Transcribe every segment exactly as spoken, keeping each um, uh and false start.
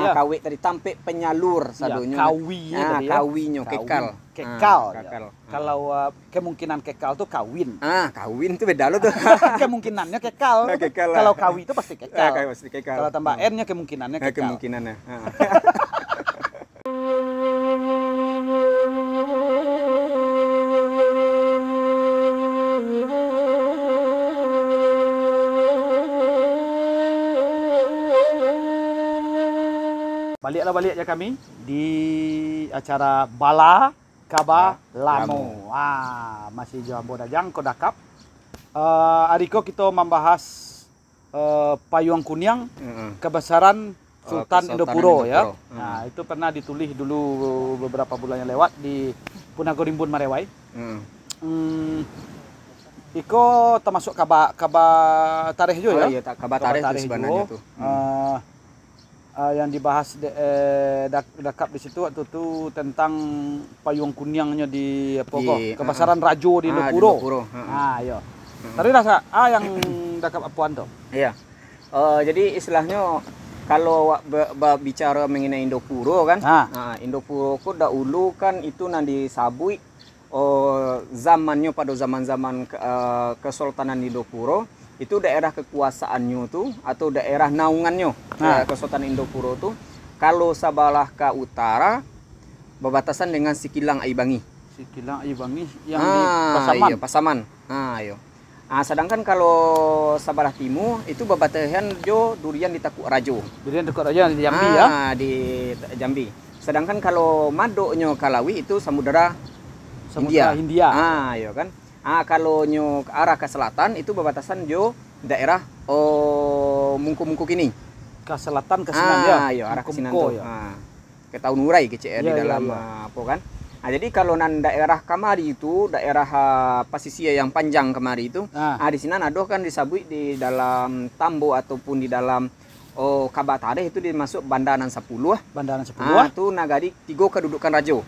Ah, kawek tadi tampek penyalur sadonyo. Kawi tadi, yo. Kawinyo, kekal. Kekal, yo. Kalau, ah, kemungkinan kekal tu kawin. Ah, kawin tu beda lo tu. Kemungkinannya kekal. Ah, kekal lah. Kalau kawi tu pasti kekal. Ah, kawi pasti kekal. Kalau tambah N-nyo kemungkinannya kekal. Ah, kemungkinannya. Ah. Baliaklah baliak jo kami di acara Bala Kaba Lamo. Ah, masih jo ambo Dajang ko Dakap. Eh, ari ko kito mambahas eh, Payuang Kuniang, kebesaran Sultan Indopuro, ya. Nah, itu pernah ditulih dulu beberapa bulan yang lewat di Punagorimbun Marewai. Hmm, iko termasuk kaba, kaba tarikh juo, ya? Oh, iya, kaba tarikh juo. Hmm. Eh, eh, yang dibahas de, eh, Dak, Dakap di situ waktu tu tentang Payuang Kuniangnyo di, apo ko, kebesaran rajo di Indopuro. Ah, iyo. Tapi rasa, ah, yang Dakap apoan tu? Iya. Eh, jadi istilahnyo, kalau awak be, babicara mengenai Indopuro kan, ah, Indopuro ko dahulu kan itu nan disabuik, oh, zamannyo pado zaman-zaman ke, eh, Kesultanan Indopuro, itu daerah kekuasaannyo tu atau daerah naungannyo, eh, Kesultanan Indopuro tu, kalau sabalah ka utara, babatasan dengan Sikilang Aia Bangi. Sikilang Aia Bangi yang di Pasaman. Iyo, Pasaman. Ah, iyo. Ah, sadangkan kalau sabalah timur, itu babatasan jo Durian di Takuk Rajo. Durian Takuk Rajo di Jambi, ya? Ah, di Jambi. Sadangkan kalau madoknyo ka lauik, itu Samudra Hindia. Ah, iyo kan. Ah, kalau nyo arah ka selatan, itu babatasan jo daerah, oh, Mungko-Mungko kini. Ka selatan, ka sinan, ya? Ah, iyo, arah ka sinan tu. Ah. Ka Taun Urai kecek, eh, di dalam, ah, apo kan. Ah, jadi kalau nan daerah kamari tu, daerah, ah, pasisia yang panjang kamari tu, ah, di sinan ado kan disabuik di dalam tambo ataupun di dalam, oh, kaba tarikh itu dimaksud banda nan sapuluah. Banda nan sapuluah. Ah, tu nagari tigo kadudukan rajo.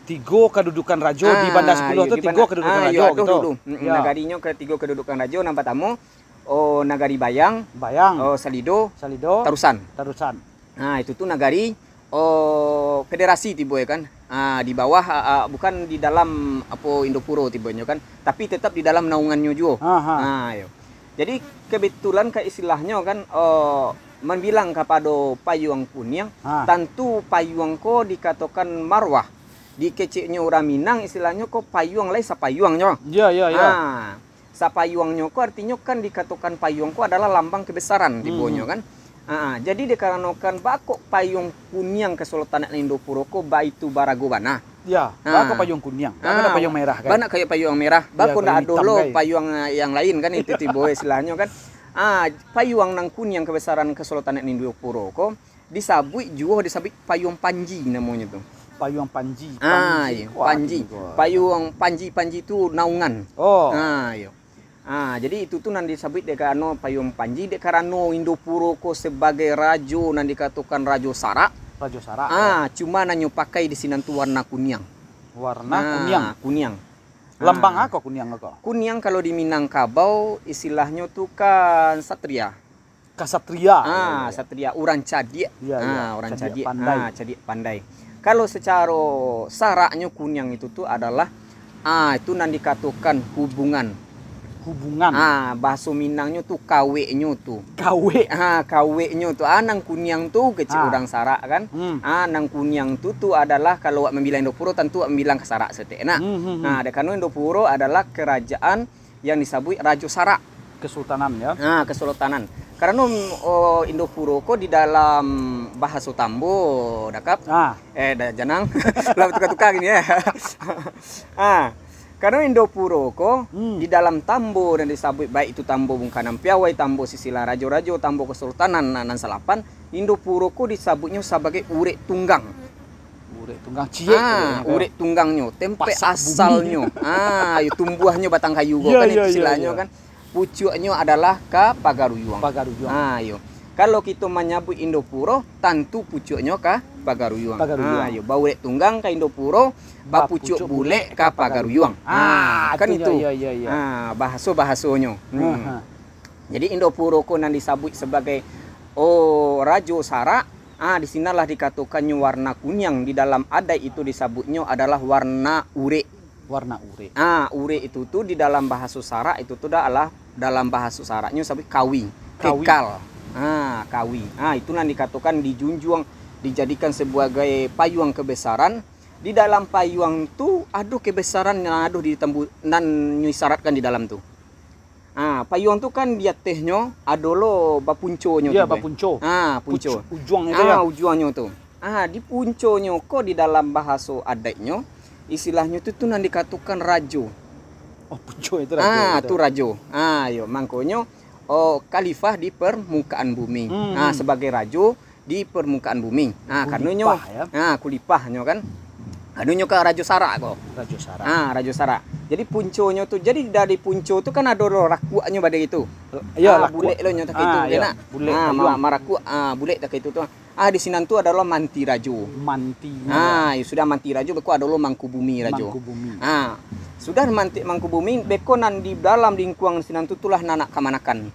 Tigo kadudukan rajo di banda sapuluah tu, tigo kadudukan rajo gitu. Nagarinyo katigo kadudukan rajo, nan partamo, oh, Nagari Bayang, Bayang. Oh, Salido, Salido, Tarusan. Tarusan. Nah, itu tu nagari, oh, federasi tibo, ya kan. Ah, di bawah, ah, ah, bukan di dalam, apo, Indopuro tibonyo kan, tapi tetap di dalam naungannyo juo. Ah, iyo. Jadi, kebetulan ka istilahnyo kan, oh, mambilang kapado Payuang Kuniang, tantu payuang ko dikatokan marwah. Di keceknyo urang Minang, istilahnyo ko payuang lai sapayuangnyo. Iya, iya, iya. Ah. Sapayuangnyo ko artinyo kan dikatokan payuang ko adalah lambang kebesaran tibonyo kan. Ah, jadi dikaranokan baa kok payuang kuniang Kesultanan Indopuro ko baitu barago bana. Ya, baa kok payuang kuniang? Baa kok payuang merah kan? Baa kok payuang merah? Baa kok ndak ado lo payuang, ah, yang lain kan itu tibo istilahnyo kan. Ah, payuang nan kuniang kebesaran Kesultanan Indopuro ko disabuik juo, disabuik Payuang Panji namonyo tu. Payuang Panji. Ah, Panji, iyo, kuat Panji. Payuang Panji, Panji tu naungan. Oh. Ah, iyo. Ah, jadi itu tu nan disabuik dek karano Payuang Panji, dek karano Indopuro ko sebagai rajo nan dikatokan rajo sarak. Rajo sarak. Ah, cuma nan nyo pakai di sinan tu warna kuniang. Warna kuniang. Ah, kuniang. Lambang a ko kuniang ko? Kuniang kalau di Minangkabau istilahnyo tu kan satria. Kasatria. Ah, satria, urang cadiak. Iya, iya. Ah, urang cadiak, cadiak pandai. Ah, cadiak pandai. Kalau sacaro saraknyo kuniang itu tu adalah, ah, itu nan dikatokan hubungan. Hubungan. Ah, bahaso Minangnyo tu kaweknyo tu. Kawek. Ah, kaweknyo tu. Ah, nan kuniang tu kecek urang sarak kan. Hmm. Ah, nan kuniang tu, tu adalah kalau awak mambilang Indopuro, tantu awak mambilang ka sarak saketek nah. Hmm, hmm, hmm. Nah, dek karano Indopuro adalah kerajaan yang disabuik Rajo Sarak. Kesultanan, ya. Ha, kesultanan. Karano, oh, Indopuro ko di dalam bahaso Tambo, Dakap. Ah. Eh, da-, janang. Lah tuka-tuka gini, ya. Ah, karano Indopuro ko di dalam Tambo nan disabuik, baik itu Tambo Bungkanan Piawai, Tambo Silsilah Rajo-Rajo, Tambo Kesultanan, nan, nan salapan, Indopuro ko disabuiknyo sabagai urek tunggang. Urek tunggang ciek. Ah, urek tunggangnyo, tempek asalnyo. Ah, yo tumbuahnyo batang kayu ko kan, itu istilahnyo kan. Pucuaknyo adalah ka Pagaruyuang. Pagaruyuang. Ah, yo. Kalau kito manyabuik Indopuro, tantu pucuaknyo ka Pagaruyuang. Pagaruyuang. Ah, yo, baurek tunggang ka Indopuro, bapucuak bulek ka Pagaruyuang. Ah, kan itu. Ah, bahaso-bahasonyo. Hmm. Jadi Indopuro ko nan disabuik sabagai, oh, Rajo Sarak, Ah, di sinalah dikatokannyo warna kuniang, di dalam adaik itu disabutnyo adalah warna urek. Warna urek. Ah, urek itu tu di dalam bahaso Sarak itu tu adalah, dalam bahaso Saraknyo sabut kawi, Kawi. kekal. Ah, kawi. Ah, itu nan dikatokan dijunjuang, dijadikan sebagai payuang kebesaran. Di dalam payuang tu ado kebesaran nan ado di tambu-, nan nyo isaratkan di dalam tu. Ah, payuang tu kan di atehnyo ado lo bapunconyo Iya, tu, Boy. bapunco. Ah, punco. Pucu-, ujuang itu Ah, ya? ujuangnyo tu. Ah, di punconyo ko di dalam bahaso adaiknyo, istilahnyo tu, tu nan dikatokan rajo. Oh, punco itu rajo Ah, itu. tu rajo. Ah, yo, mangkonyo, oh, khalifah di permukaan bumi. Hmm. Ah, sebagai rajo di permukaan bumi. Ah, Kulipah, karnonyo, ya? ah, kulipahnyo kan. Anunyo ka Rajo Sarak ko. Rajo Sarak. Ah, Rajo Sarak. Jadi punconyo tu, jadi dari punco tu kan ado lo rakuaknyo badiri tu. Iya, Ah, rakuak. bulek lo nyo takah itu, Ah, iya, enak. bulek Ah, ma-, payuang. marakuak, ah, bulek takah itu tu. Ah, di sinan tu adalah manti rajo. Manti. Ah, yo sudah manti rajo, beko ado lo mangkubumi rajo. Mangkubumi. Ah, sudah manti mangkubumi, beko nan di dalam lingkuang sinan tu tulah nan nak kamanakan.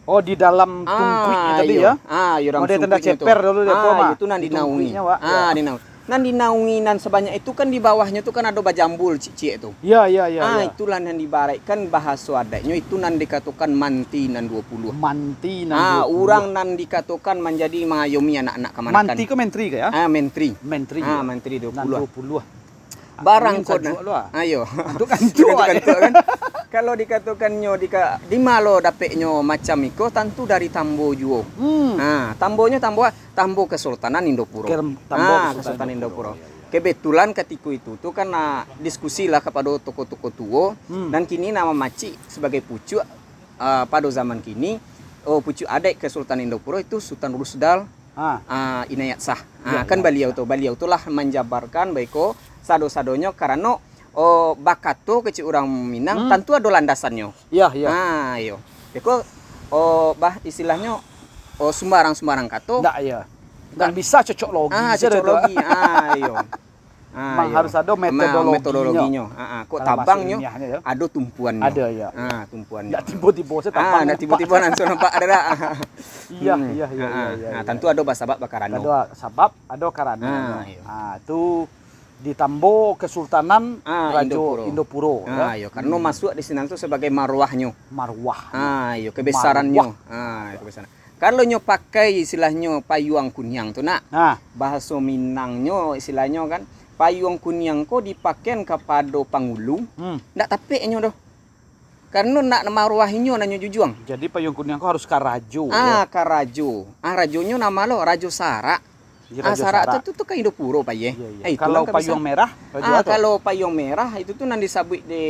Oh, di dalam tungkuiknyo Ah, tadi iyo. ya? Ah, iyo, dalam Model tenda tungkuiknyo tu. ceper dulu dia, Ah, apa, Mak? itu nan Di dinaungi. tungkuiknya, Wak. Ah, Ya. dinaungi. Nan dinaungi nan sabanyak itu kan di bawahnyo tu kan ado bajambul ciek-ciek tu. Ya, ya, ya, Ah, ya. itulah nan diibaraikkan bahaso adaiknyo itu nan dikatokan manti nan duo puluah. Manti nan Ah, duo puluah. urang nan dikatokan manjadi mangayomi anak-anak kamanakan. Manti ko menteri ka ya? Ah, menteri. Menteri, Ah, ya. menteri duo puluah. Nan duo puluah. Barang Angin ko sajuak nah. lo, ah. Ayo. Antuk-antuk, Antuk-antuk, kan? Kalau dikatokannyo di ka-, di ma lo dapeknyo macam iko, tantu dari tambo juo. Hmm. Ha, tambonyo tambo, tambo Kesultanan Indopuro. Kem-, tambo Ha, Kesultanan Kesultanan Indopuro. Indopuro, ya, ya. Kebetulan katiko itu tu kan, ah, diskusi lah kapado tokoh-tokoh tuo, Hmm. dan kini nan mamacik sebagai pucuak, ah, pado zaman kini, oh, pucuak adaik Kesultanan Indopuro itu Sutan Rusdal, Ah. ah, Inayat Sah. Ah, Iya, kan iya, baliau iya. tu, baliau tu lah manjabarkan baiko sado-sadonyo karano, oh, bakato kecek urang Minang, Hmm. tantu ado landasannyo. Iya, iya. Ah, iyo. Baiko, oh, bah, istilahnyo, oh, sumbarang-sumbarang kato. Ndak, iya. Ndak Ndak. bisa cocok logi Ah, saja cocok tu. logi. Ah, iyo. Ah, Memang iyo. harus ado Memang metodologinyo. metodologinyo. Ah, ah. Kok Kalau bahasa tabangnyo ilmiahnyo, ya. ado tumpuannyo. Ada, ya. Ah, tumpuannyo. Ndak tibo-tibo saja Ah, tabang ndak nampak. tibo-tibo langsung nampak, ada dak? Iya, Hmm. iya, iya, Ah, iya, ah. iya, Ah, iya. tantu ado basabab bakarano. Ado sabab, ado karano. Ah, iya. Ah, tu ditambo Kesultanan Ah, Rajo Indopuro. Indopuro, Ah, ya. iya, karena Hmm. masuk di sinan tu sebagai marwahnyo. Marwah. Ah, iya, kebesarannyo. Marwah. Ah, kebesaran. Kalau nyo pakai istilahnyo payuang kuniang tu nak. Nah. Bahaso Minangnyo istilahnyo kan, payuang kuniang ko dipakean kapado pangulu, Hmm. ndak tapeknyo doh. Karano nak marwahinyo nanyo jujuang. Jadi payuang kuniang ko harus karajo, Ah, ya? karajo. Ah, rajonyo nama lo Rajo Sarak. Iya, Ah, Rajo Sarak Sarak. tu, tu, tu kan Indopuro, Pak, ye. Iya, iya. Eh, itu Kalau kan payuang kebiasaan. merah, Rajo Ah, Sarak. kalau payuang merah itu tu nan disabuik di,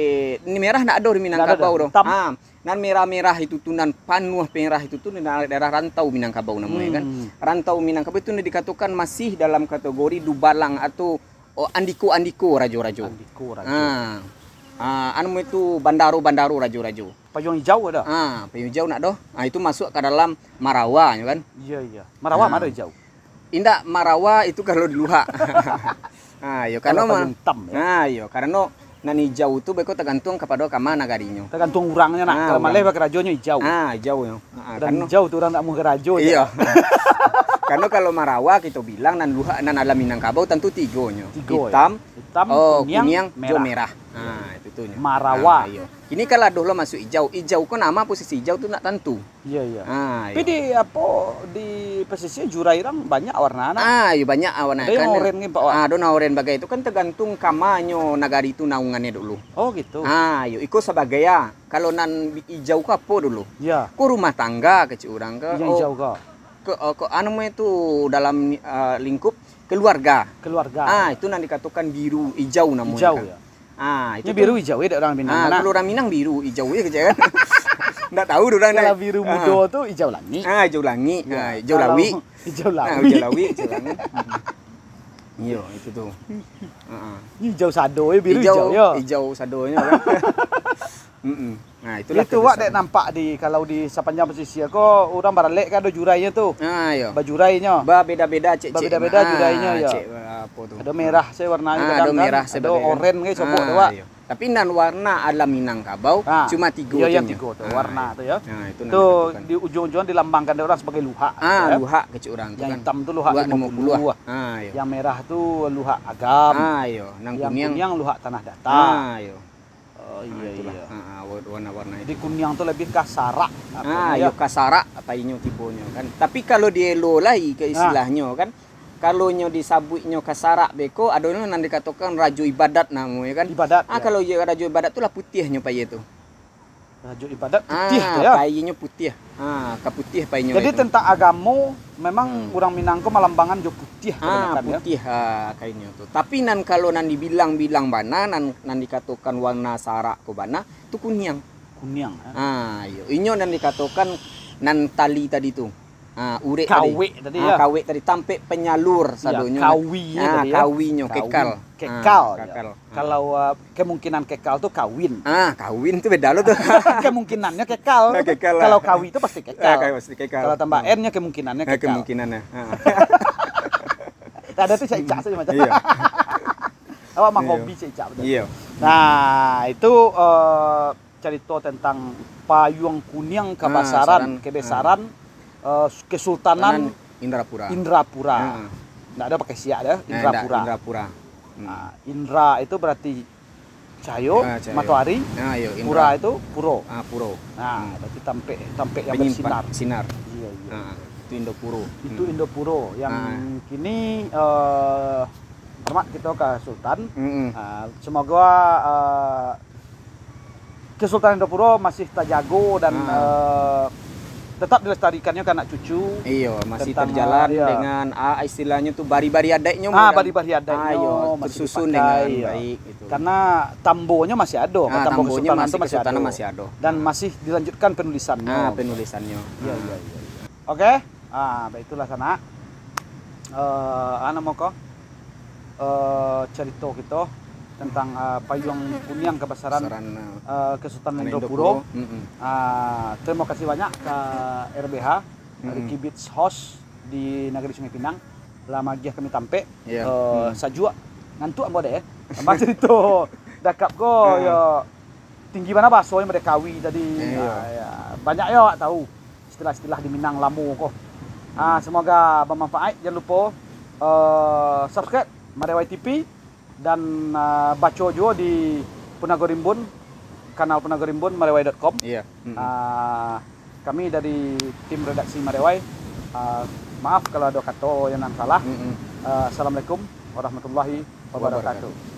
ni merah ndak ado di Ndak ada Minangkabau dah. doh. Hitam. Ah, nan merah-merah itu tu, nan panuah merah itu tu, di daerah rantau Minangkabau namonyo kan. Hmm. Rantau Minangkabau itu dikatokan masih dalam kategori dubalang atau, oh, andiko-andiko rajo-rajo. Andiko rajo. Ah. Ah, anu itu bandaro-bandaro rajo-rajo. Payuang ijau ada? Ah, payuang ijau nak doh. Ah, itu masuk ka dalam marawa nyo kan. Iya, iya. Marawa Ah. ma ado ijau? Indak, marawa itu kalau di luhak. Ah, iyo, Kalau karano ma-, payuang hitam, ya? Ah, iyo, karano nan ijau tu beko tagantuang kapado kama nagarinyo. Tagantuang urangnyo nak. Ah, Kalau urang. maleh bakarajonyo ijau. Ah, ijau nyo. Ah, Dan karano ijau tu urang nak muha karajo je. Iyo. Karano kalau marawa kito bilang nan luhak nan alam Minangkabau tantu tigonyo. Tigo, ya. Hitam, Hitam, oh, kuniang, kuniang, jo merah. merah. Ah, itu tu nyo. Marawa. Ah, iyo. Kini kalau adoh lo masuk ijau. Ijau ko nama posisi ijau tu ndak tantu. Iya, iya. Ah, Tapi iyo. di, apo, di pesisir jurai urang banyak warna, nah. Ah, iyo banyak warna. Ada yang Kan, oren ni, Pak, Wak? ah, ado nan oren bagai tu kan tagantung kamanyo nagari tu naungannyo dulu. Oh, gitu. Ah, iyo. Iko sabagai, ah. Kalau nan bi-, ijau ko apo dulu? Iya. Ko rumah tangga kecek urang ke? Yang Oh, ijau ko? ke, oh, ke, anu namonyo tu dalam, ah, lingkup keluarga. Keluarga. Ah, itu nan dikatokan biru ijau namonyo Ijau, kan. ya. Ah, itu Ini tu. biru ijau, ya, dek urang Minang, Ah, nak? kalau urang Minang biru ijau ya kecek kan. Ndak tahu urang Kalau nak. biru Ah. mudo tu ijau langik. Ah, ijau langik. Ya, Ah, ijau kalau lawik. ijau Ah, lawik. ijau lawik, ijau langik. Mm-mm. Iyo, itu tu. Heeh. Ini ijau sado, ya, biru Ijau, ijau, ya. ijau sadonyo kan. Mm-mm. Nah, itulah Itu wak kebiasaan. dek nampak di, kalau di sapanjang pesisir ko, urang baralek kan ado jurainyo tu. Ah, iyo. Bajurainyo. Babeda-beda cek-cek. Babeda-beda Ah, jurainyo, ya. cek, ah, apo tu. Ado merah se warnanyo Ah, kadang ado kan. merah Ado sebagai kan. oren ke sobok Ah, tu, wak. iyo. Tapi nan warna alam Minangkabau Ah, cuma tigo iyo, tu yang nyo. tigo tu, Ah, warna iyo. tu, yo. Ah, itu nan Tu dikatokan. di ujung-ujung dilambangkan dek urang sabagai luhak, Ah, yo. luhak kecek urang tu Yang kan. hitam tu luhak Luhak limo puluah. limo puluah. Ah, iyo. Yang merah tu luhak agam. Ah, iyo. Nan Yang kuniang. kuniang luhak tanah datar. Ah, iyo. Oh, Ah, iyo, itulah. iyo. Ah, ah, wa-, warna-warna Di itu. kuniang tu lebih ka sarak, Ah, aponyo, iyo, yo. ka sarak apo inyo tibonyo kan. Tapi kalau di elo lai ke Ah. istilahnyo kan, kalau nyo disabuiknyo ka sarak beko, ado nan dikatokan rajo ibadat namonyo kan. Ibadat, Ah, yo. kalau iyo rajo ibadat tu lah putiahnyo paie tu. Rajo ibadat Ah, putiah tu, yo. paienyo putiah. Ah, ka putiah paienyo Jadi itu. tentang agamo, memang Hmm. urang Minang ko malambangan jo putiah Ah, kabanyakan, yo. putiah, ah, kainnyo tu. Tapi nan kalau nan dibilang-bilang bana, nan, nan dikatokan warna sarak ko bana, tu kuniang. Kuniang, eh. Ah, iyo. Inyo nan dikatokan nan tali tadi tu. Ah, urek tadi. Kawek tadi, Ah, yo. kawek tadi, tampek penyalur Iyo, sadonyo. kawi Ah, tadi, yo. kawinyo, Kawi. kekal. Kekal, Ah, yo. kekal. Ah. Kalau, ah, kemungkinan kekal tu kawin. Ah, kawin tu beda lo tu. Kemungkinannya kekal. Ah, kekal lah. Kalau kawi tu pasti kekal. Ah, kawi pasti kekal. Kalau tambah Hmm. N-nya kemungkinannya Ah, kekal. kemungkinannya. Ah. Tak ada tu cak-cak saja macam. Iyo. Awak mah Iyo. hobi cak-cak betul. Iyo. Nah, itu, eh, carito tentang Payuang Kuniang Ah, Kabasaran, Saran, Kebesaran, ah. eh, Kesultanan Tanan Indrapura. Indrapura. Ah. Ndak ada pakai siak dah, Eh, ndak, Indrapura. Indrapura. Hmm. Ah, Indra itu berarti cahayo, Ah, cahayo. matoari. Ah, iyo, Pura Indra. itu puro. Ah, puro. Nah, Hmm. berarti tampek, tampek yang Penyimpan bersinar. sinar. Iya, iya. Ah, itu Indopuro. Itu Hmm. Indopuro yang Ah. kini, eh, hormat kita ke Sultan. Mm-mm. Ah, semoga, eh, Kesultanan Indopuro masih tajago dan, Ah. eh, tetap dilestarikannyo ke anak cucu. Iyo, masih Tentang, terjalan ah, iya. dengan, ah, istilahnyo tu bari-bari adaiknyo Ah, mungkin. bari-bari adaiknyo Ah, iyo, masih tersusun dipakai, dengan iya. baik gitu. Karena tambonyo masih ado, Ah, tambonyo tambonyo Kesultanan masih, tu masih Kesultanan ado. masih ado. Dan Ah. masih dilanjutkan penulisannyo. Ah, penulisannyo. Iya, Ah. iya, iya, iya. Oke. Ah, baitulah sanak. Eh, anu moko, eh, carito kito tentang, eh, Payuang Kuniang Kabasaran, Kabasaran, eh, eh, Kesultanan Indopuro. Indopuro. Mm-mm. Ah, terima kasih banyak ke R B H, Mm-mm. Ricky Beach House di Nagari Sungai Pinang, lah magiah kami tampek. Iya. Eh, Mm. sajuak, ngantuak ambo dek, eh. Tambah carito dakap ko, Ah. yo, tinggi bana bahasonyo, model kawi tadi. Iya. Ah, ya. Banyak yo awak tahu istilah-istilah di Minang lamo ko. Ah, semoga bermanfaat. Jangan lupa, eh, subscribe Marewai T V dan, ah, baco juo di Punago Rimbun, kanal Punago Rimbun, marewai dot com. Iya. Mm-mm. Ah, kami dari tim redaksi Marewai, ah, maaf kalau ada kato yang nan salah. Mm-mm. Ah, Assalamualaikum warahmatullahi wabarakatuh. Wabarakatuh.